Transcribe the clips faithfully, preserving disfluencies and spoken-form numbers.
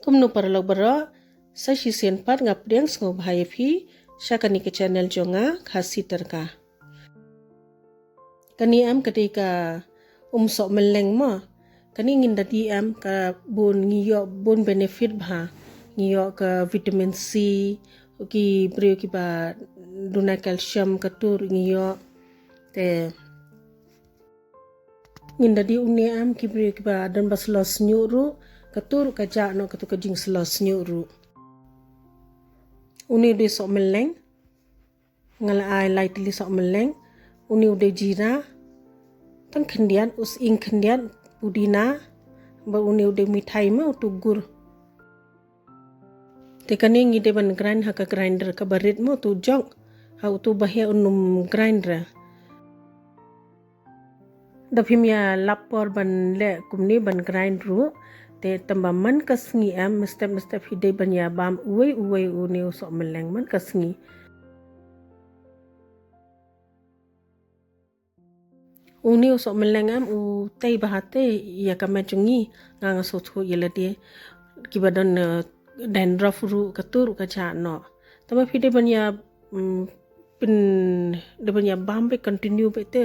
Kumno paralok baroh, sa shisien pat nga pdiang sngewbha ïa phi sha kane ka channel jong nga, Khasi Tyrka. Kane em ka dei ka um sohmylleng mo. Kane ngin da dih em ka bun, ngi ïoh bun benefit bha. Ngi ïoh ka vitamin C, ki briew kiba duna calcium kato ruh ngi ïoh. Te ngin da dih une em ki briew kiba don ba slow sniuh ruh, kato ruh ka jah noh kato ka jingslow sniuh ruh. Une u dei sohmylleng. Nga la ai lai tylli sohmylleng. Une u dei jira. Tang khyndiat, u sying khyndiat, pudina. Bad une u dei mithai mo, uto u gur. Te kane ngi dei ban grind ha ka grinder kaba rit mo, uto u jok. Ha uto u ba heh un ym grind re. Da phim ïa lap por ban leh kumne ban grind ruh, te tang ba man ka sngi em, mynstep mynstep phi dei ban ïa bam uwei uwei une u sohmylleng man ka sngi. Une u sohmylleng em u tei bha te ïa ka met jong ngi, nga nga sngewthuh ïa lade. Kiba don, eh, dandruff ruh, kato ruh ka jah noh. Tang ba phi dei ban ïa, mm, pyn, dei ban ïa bam beit continue beit te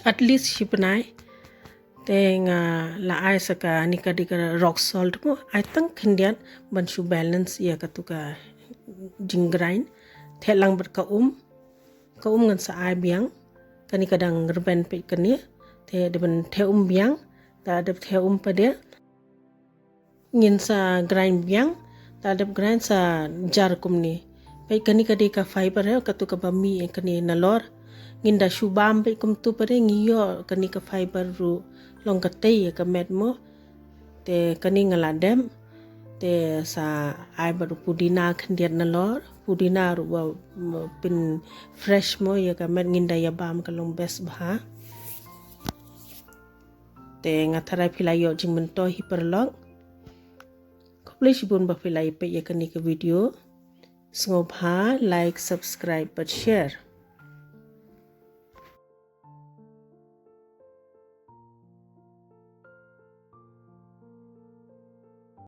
at least shi bnai. Te nga la ai sa kane ka dei ka rock salt mo, ai tang khyndiat ban shu balance ïa kato ka jingrind. Theh lang bad ka um. Ka um ngan sa ai biang. Kane ka dang rben peit kane. Te dei ban theh um biang. Te dep theh um pat de ngin sa grind biang. Te dep grind sa jar kumne. Peit kane ka dei ka fiber, eh, kato kaba mih kane nalor. Ngin da shu bam peit kumto pat de ngi ïoh kane ka fiber ruh long ka tei ïa ka met mo. Te kane nga la dep. Te sa ai bad u pudina khyndiat nalor. Pudina ruh ba, mm, pyn fresh mo ïa ka met, ngin da ïa bam ka long best bha. Te nga tharai phi la ïoh jingmyntoi hi paralok. Khublei shibun ba phi la ïa peit ïa kane ka video. Sngewbha like, subscribe bad share.